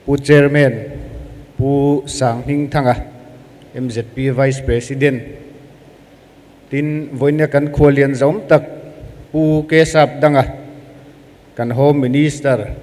Pu Chairman Pu Sanghmingthanga, mzp Vice President, tin vawiina kan khualian zawm tak Pu Kesap Danga, kan Home Minister,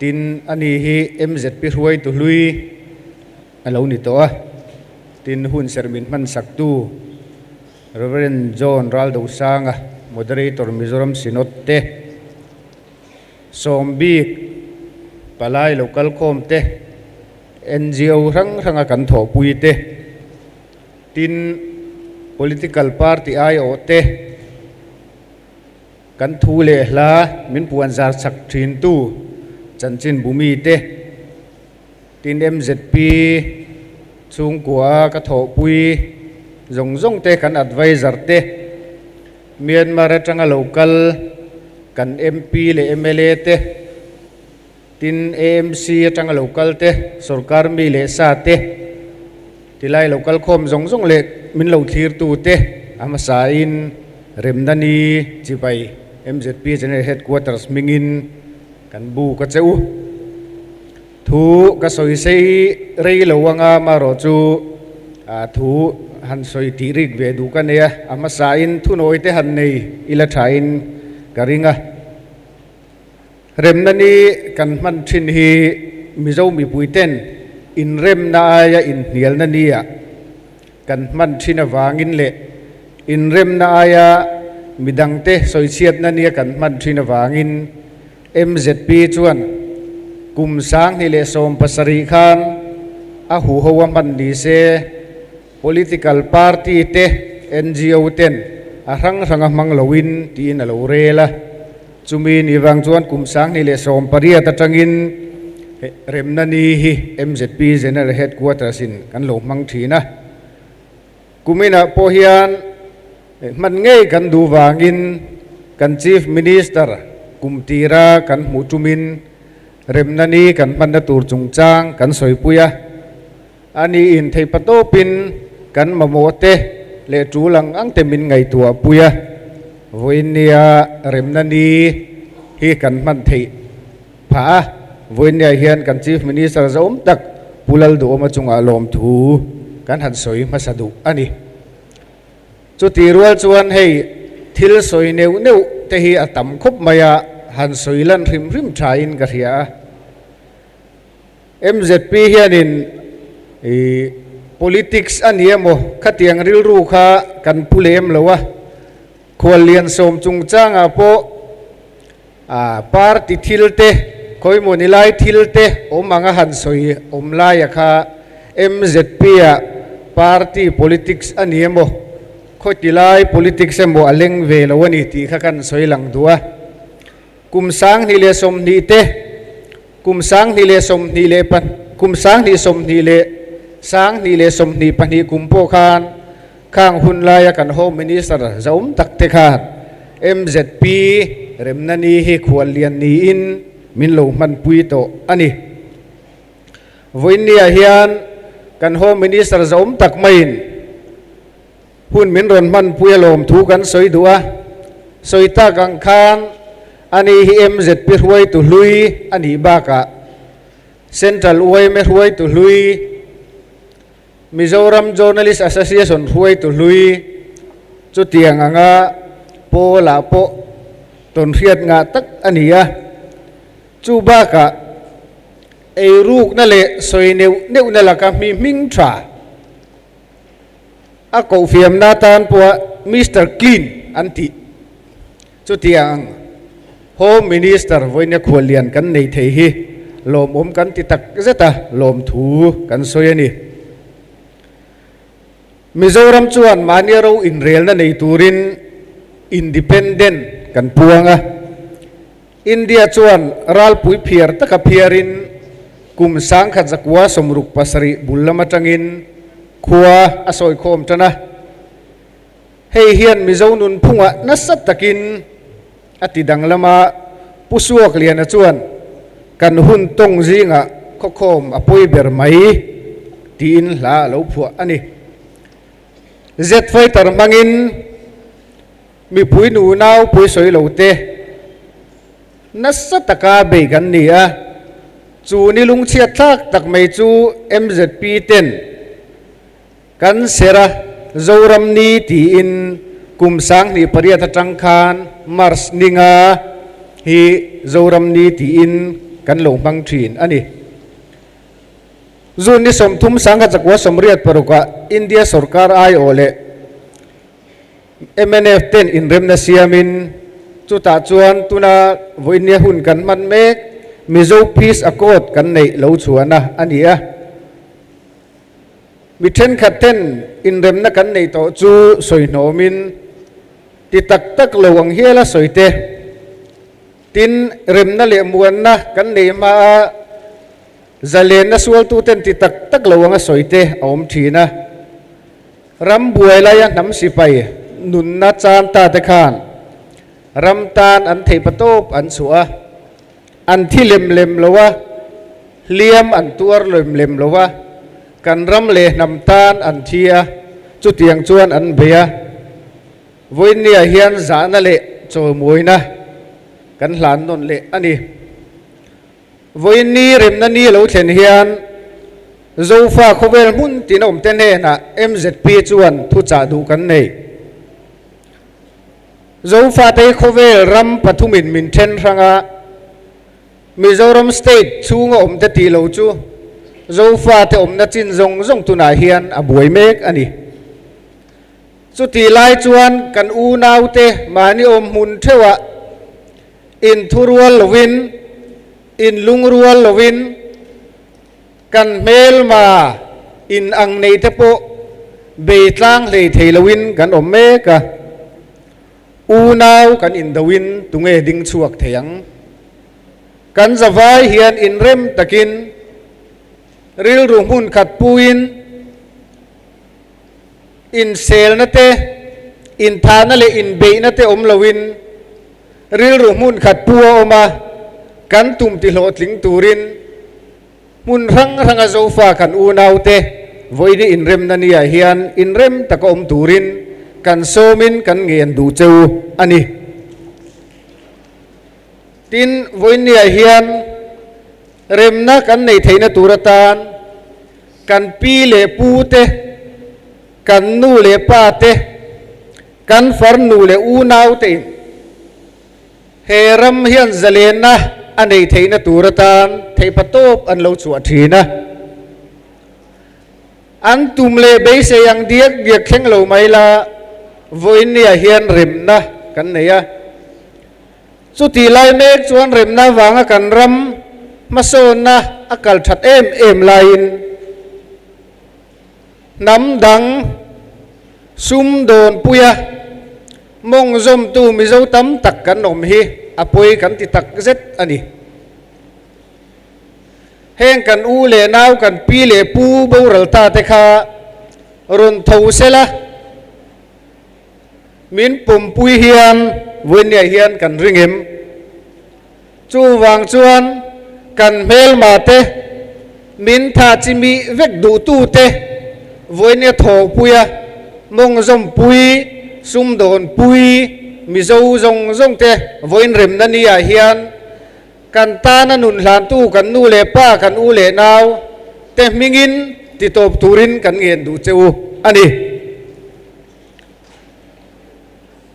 tin ani hi mzp hruaitu hlui a lo ni tawh a, tin hun serh min hmansaktu Rev. John Raldosanga, Moderator Mizoram Synod te, Sawmbik, palai lo kalkhawm te, ngo hrang hranga kan thawhpui te, tin political party aiawh te, kan thu leh hla min puanzar chak thintu chanchinbu mi te, tin mzp chhungkua ka thawhpui zawng zawng te, kan advisor te, Myanmar atanga lo kal kan MP leh mla te, tin AMC atanga lo kal te, sorkar mi leh sa te, tilai lo kal khawm zawng zawng leh min lo thlirtu te a hmasain remna ni chibai mzp General Headquarters hmingin kan bu ka che u. Thu ka sawi sei rei lo anga amaherawh chu thu han sawi tih rik ve duh ka nei a, a hmasain thunawi te han nei ila thain ka ring a. Remna ni kan hman thin hi Mizo mipui ten inremna aia inhnialna nia kan hman thin avangin leh inremna aia midangte sawichhiatna nia kan hman thin avangin Mzp chuan kum 2017 khan a huho a hman ni se, political party te, ngo ten a hrang hrang a hmang loin tiin a lo rel a. Chumi ni vang chuan kum 2018 atangin remna ni hi mzp General Headquarters in kan lo hmang thin a. Kuminah pawh hian hman ngei kan duh vangin kan Chief Minister kum tira kan hmuh tumin remna ni kan hmanna tur chungchang kan sawipui a. A ni in theih patawpin kan mamawh te leh tul ang ang te min ngaihtuah pui a. Vawiin nia remna ni hi kan hman theih phah a. Vawiin nia hian kan Chief Minister zauhawm tak Pu Lalduhawma chungah lawmthu kan han sawi hmasa duh a ni. Chutih rual chuan hei thil sawi neuh neuh te hi a tam khawp mai a, han sawi lan hrim hrim thain ka hria a. Mzp hianin ih politics a ni emaw khatiang rilru kha kan pu lem lo a, khuallian sawm chungchangah pawh A party thil te, khawimaw ni lai thil te awm anga han sawi awm laia kha mzp ah party politics a ni emaw, khawti lai politics emaw a leng ve lo a ni tih kha kan sawi lang duh a. Kum 2020 te, kum 2020 leh pa, kum 2020 leh 2022 kum pawh khan Khang hun laia kan Home Minister zauhawm tak te khan mzp remna ni hi khuallian niin min lo hmanpui tawh a ni. Vawiinniah hian kan Home Minister zauhawm tak maiin hun min rawn hmanpui a lawmthu kan sawi duh a, sawi tak ang khan ani hi mzp hruaitu hlui a nih bakah Central yma hruaitu hlui, Mizoram Journalist Association hruaitu hlui chutiang anga Paul-ah pawh tawnhriat ngah tak a ni a. Chu bakah eirukna leh sawi neuh neuhna laka hmi hming tha a kohfiamna atan pawha Mister Clean an tih chutiang Home Minister vawiina khuallian kan nei thei hi lawmawm kan ti tak zet a, lawmthu kan sawi a ni. Mizoram chuan mahni ro inrelna nei turin independent kan puang a, India chuan ralpui phiar taka phiarin kum 1967 bul lam atangin khua a sawikhawm tan a. Hei hian Mizo nunphungah nasa takin a ti danglam a, Pu Suakliana chuan kan hun tawng zingah khawkhawm a pawi ber mai tiin hla a lo phuah a ni. Z fighter hmangin mipui nunau pawisawi lo te nasa taka bei kan ni a. Chu ni lungchhiat thlak tak mai chu mzp ten kan serh a, Zoram ni tiin kum 2008 atang khan March ninga hi Zoram ni tiin kan lo hmang thin a ni. June ni 30 1986ah India sorkar aiawh leh Mnf ten inremna siamin chutah chuan tuna vawinia hun kan hman mek Mizo Peace Accord kan neih lo chhuahna a ni a. Mi thenkhat ten inremna kan neih tawh chu sawi hnawmin ti tak tak lo ang hial a sawi te. Tin, remna leh muanna kan neih hmaa zalenna sualtu ten ti tak tak lo ang a sawi te a awm thin a. Ram buai laia hnam sipai nunna chan ta te khan ram tan an theih patawp an chhuah a, an thi lem lem lo a, hliam an tuar lem lem lo a, kan ram leh hnam tan an thi a, chutiang chuan an bei a. Vawiinniah hian zahna leh chawimawina kan hlan nawn leh a ni. Vawiinni remna ni lo thlen hian Zofa khawvel hmun tin awmte hnenah mzp chuan thuchah duh kan nei. Zofate khawvel ram pathumin min then hrang a, Mizoram state chhunga awmte tih lo chu Zofate awmna chin zawng zawng tunah hian a buai mek a ni. Chutih lai chuan kan unaute mahni awm hmun theuhah Inthurual lovin, inlungrual lovin, kan hmelma in ang nei te pawh bei tlang hlei thei loin kan awm mek a. Unau kan indoin tunge ding chhuak thei ang? Kan zavai hian inrem takin, rilru hmun khat puin, Inselna te, inthahna leh inbeihna te awm loin rilru hmun khat pu a awm a, kan tum ti hlawhtling turin hmun hrang hranga Zofa kan unaute vawiini inremna niah hian inrem taka awm turin kan sawmin kan ngen duh cheu a ni. Tin, vawiiniah hian remna kan neih theihna tur atan, Kan pi leh pu te, kan nu leh pa te, kan farnu leh unau tein he ram hian zalenna a neih theihna tur atan theihpa tawp an lo chhuah thin a. An tum leh beisei ang diak diak thleng lo mai la, vawiinniah hian remna kan nei a. Chutih lai mek chuan remna vanga kan ram hmasawnna a kal that em em laiin hnam dang sum dawnpuia mawng zawmtu Mizo tam tak kan awm hi a pawi kan ti tak zet a ni. Heng kan u leh nau kan pi leh pu boral ta te kha rawn tho sela, Min pumpui hian vawinia hian kan ring em? Chuvang chuan kan hmelma te, min tha chimi vek duhtu te vawinia thawhpuia mawngzawmpui, sumdawnpui, Mizo zawng zawng te vawiin remna niah hian kan tana nun hlantu kan nu leh pa, kan u leh nau te hmingin titawp turin kan ngen duh che u a ni.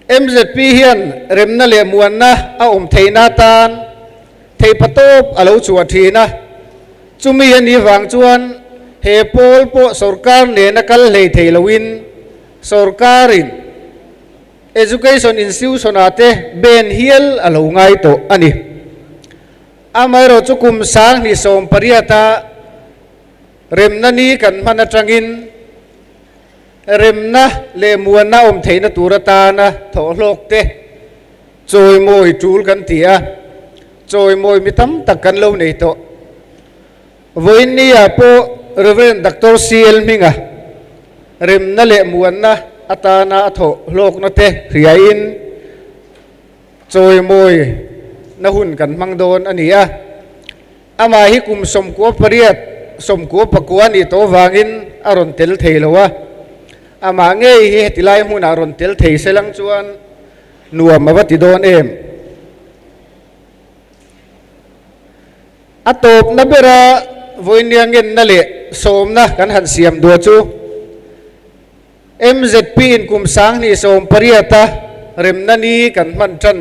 Mzp hian remna leh muanna a awm theihna atan theihpa tawp a lo chhuah thin a, chumi a nih vang chuan he pawl pawh sorkar nena kal hlei thei loin sorkarin education institution-ah te ben hial a lo ngai tawh a ni. Amaherawh chu kum 2018-a remna ni kan hman atangin Remna leh muanna awm theihna tur atana thawhhlawk te chawimawi tul kan ti a, chawimawi mi tam tak kan lo nei tawh. Vawiinni-ah pawh Rev. Doctor CL Hminga remna leh muanna atana a thawhhlawkna te hriain chawimawi na hun kan hmang dawn a ni a. Amah hi kum 98, 99 nih tawh vangin a rawn tel thei lo a, amah ngei hi heti lai hmunah rawn tel thei se lang chuan nuam a va ti dawn em? A tawpna bera vawinia ngenna leh sawmna kan han siam duah chu MZP in kum 2018 a remna ni kan hman tan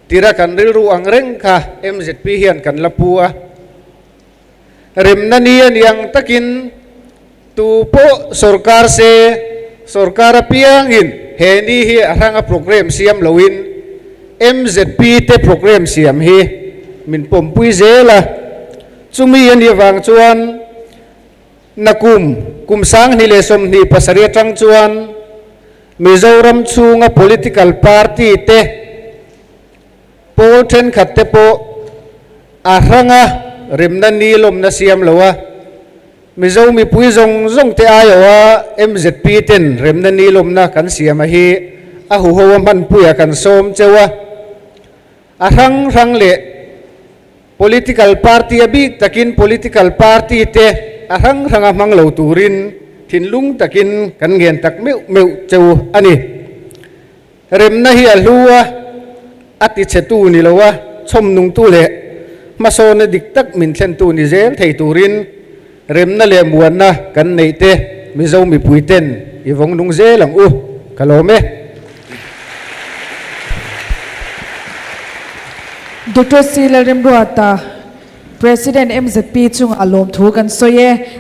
tira kan rilru ang reng kha MZP hian kan la pu a. Remna ni a ni ang takin tu pawh sorkar se, sorkar apiangin he ni hi a hranga programme siam loin MZP te programme siam hi min pawmpui zel a. Chumi a nih avang chuan nakum kum 2027 atang chuan Mizoram chhunga political party te Pawl thenkhat te pawh a hranga remna ni lawmna siam lo a, Mizo mipui zawng zawng te aiawha MZP ten remna ni lawmna kan siam a hi a huho a hmanpuia kan sawm cheu a. A hrang hrang leh political party a bik takin political party te a hrang hranga hmang lo turin thinlung takin kan ngen tak meuh meuh cheu a ni. Remna hi a hlu a, a tichhetu ni lo a, chhawmnungtu leh hmasawnna dik tak min thlentu ni zel thei turin remna leh muanna kan neih te Mizo mipui ten i vawng nung zel ang u. Ka lawm e. Doctor C. Lalremruata, President mzp chungah lawmthu kan sawi e.